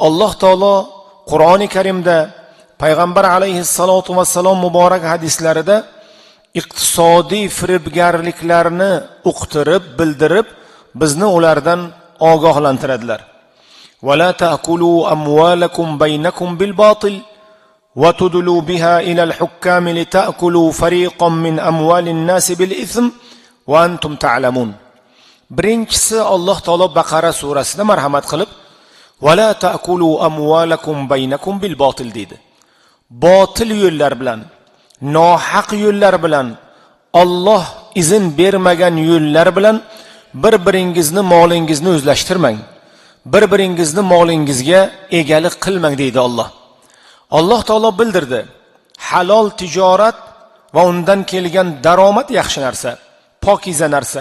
Alloh taolo Qur'oni Karimda, payg'ambar alayhissalotu vassalom muborak hadislarida iqtisodiy firibgarliklarni uqtirib, bildirib, bizni ulardan ogohlantiradilar. Va la ta'kulu amwalakum baynakum bil batil va tudlu biha ila al hukkam lita'kulu fariqan min amwalin nas bil ithm va antum ta'lamun. Birinchisi Alloh taolo Baqara surasida marhamat qilib va la ta'kulu amwalakum baynakum bil batil deydi. Botil yo'llar bilan, nohaq yo'llar bilan, Alloh izn bermagan yo'llar bilan bir-biringizni molingizni o'zlashtirmang. Bir-biringizni molingizga egalik qilmang deydi Alloh. Alloh taolo bildirdi. Halol tijorat va undan kelgan daromad yaxshi narsa, pokiza narsa.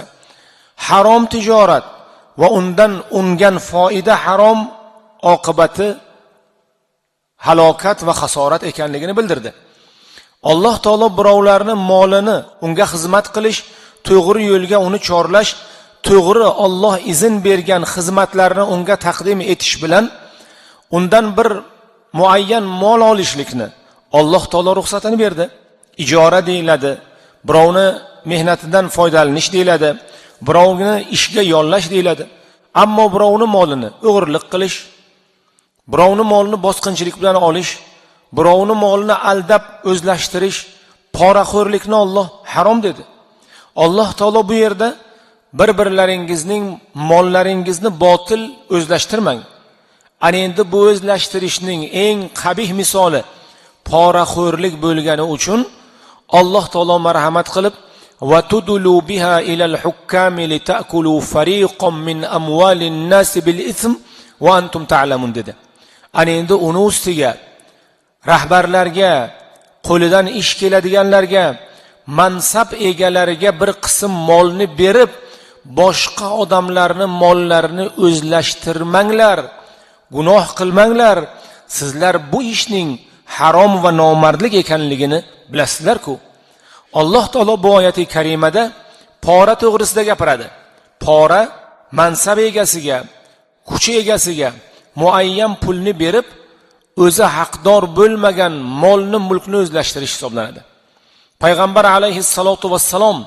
Harom tijorat va undan ungan foyda harom, oqibati halokat va xasorat ekanligini bildirdi. Alloh taolo birovlarni molini unga xizmat qilish, to'g'ri yo'lga uni chorlash, to'g'ri Alloh izn bergan xizmatlarni unga taqdim etish bilan undan bir muayyan mol olishlikni Alloh taolo ruxsatini berdi. Ijora deyiladi, birovni mehnatidan foydalanish deyiladi, birovni ishga yollash deyiladi. Ammo birovni molini o'g'irlik qilish, birovni molini bosqinchilik bilan olish, birovni molini aldab o'zlashtirish, poraxo'rlikni Alloh harom dedi. Alloh taolo bu yerda bir-birlaringizning mollaringizni botil o'zlashtirmang. Ana endi bu o'zlashtirishning eng qabih misoli poraxo'rlik bo'lgani uchun Alloh taolo marhamat qilib va tudlu biha ilal hukkami litakulu fariqan min amwalin nas bil ithm va antum ta'lamun dedi. Ana endi uni ustiga rahbarlarga, qo'lidan ish keladiganlarga, mansab egalariga bir qism molni berib, boshqa odamlarni mollarini o'zlashtirmanglar, gunoh qilmanglar. Sizlar bu ishning harom va nomardlik ekanligini bilasizlar-ku. Alloh taolo bu oyati karimada pora to'g'risida gapiradi. Pora mansab egasiga, kuch egasiga muayyan pulni berib, o'zi haqdor bo'lmagan molni, mulkni o'zlashtirish hisoblanadi. Payg'ambar alayhissalotu vassalom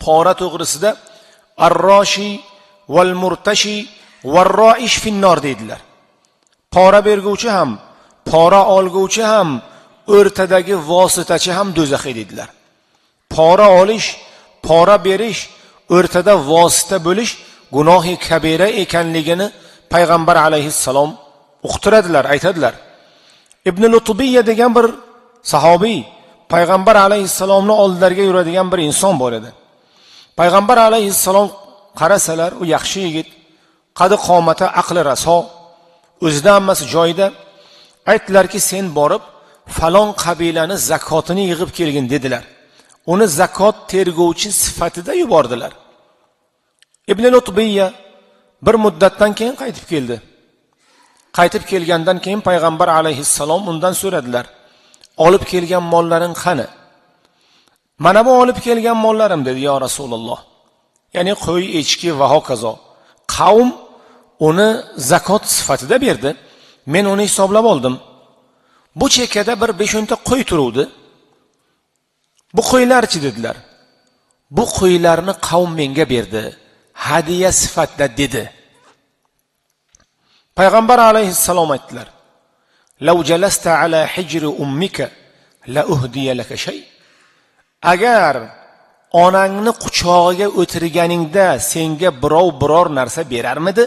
pora to'g'risida ar-roshi val murtashi var-roish finnor deydilar. Pora berguvchi ham, pora olguvchi ham, o'rtadagi vositachi ham do'zaxiy deydilar. Pora olish, pora berish, o'rtada vosita bo'lish gunohi kabira ekanligini payg'ambar alayhissalom uqtiradilar, aytadilar. Ibn Lutbiya degan bir sahobiy payg'ambar alayhissalomni oldilariga yuradigan bir inson bor edi. Payg'ambar alayhissalom qarasalar, u yaxshi yigit, qadi qomati, aqli raso, o'zida hammasi joyida. Aytdilarki, sen borib falon qabilani zakotini yig'ib kelgin dedilar. Uni zakot tergovchi sifatida yubordilar. Ibn Lutbiya bir muddatdan keyin qaytib keldi. Qaytib kelgandan keyin payg'ambar alayhissalom undan so'radilar. Olib kelgan mollaring qani? Mana bu olib kelgan mollarim dedi, yo Rasululloh. Ya'ni qo'y, echki va hokazo. Qavm uni zakot sifatida berdi. Men uni hisoblab oldim. Bu chekkada bir 5-10 ta qo'y turuvdi. Bu qo'ylarchi dedilar. Bu qo'ylarni qavm menga berdi, hadiya sifatida dedi. Payg'ambar alayhissalom aytdilar: "Law jalasta ala hijri ummika la uhdiya laka shay." Agar onangni quchog'iga o'tirganingda senga birov biror narsa berarmidi?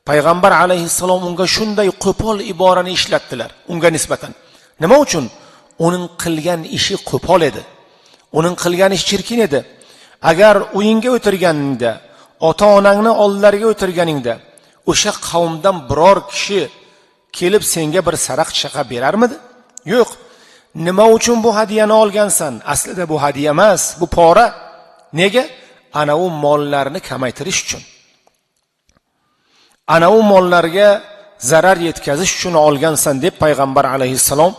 Payg'ambar alayhissalom unga shunday qo'pol iborani ishlatdilar unga nisbatan. Nima uchun? Uning qilgan ishi qo'pol edi. Uning qilgan ishi chirkin edi. Agar uyingga o'tirganingda, ota-onangni oldilariga o'tirganingda o'sha qavmdan biror kishi kelib senga bir saraq chaqa berarmidi? Yo'q. Nima uchun bu hadiyani olgansan? Aslida bu hadiya emas, bu pora. Nega? Ana u mollarni kamaytirish uchun. Ana u mollarga zarar yetkazish uchun olgansan deb payg'ambar alayhissalom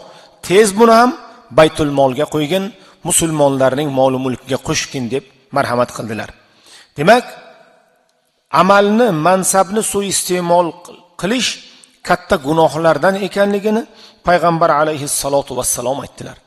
tez buni ham baytul molga qo'ygin, musulmonlarning mol mulkiga qo'shgin deb marhamat qildilar. Demak, amalni, mansabni suiiste'mol qilish katta gunohlardan ekanligini payg'ambar alayhissalotu vassalom aytdilar.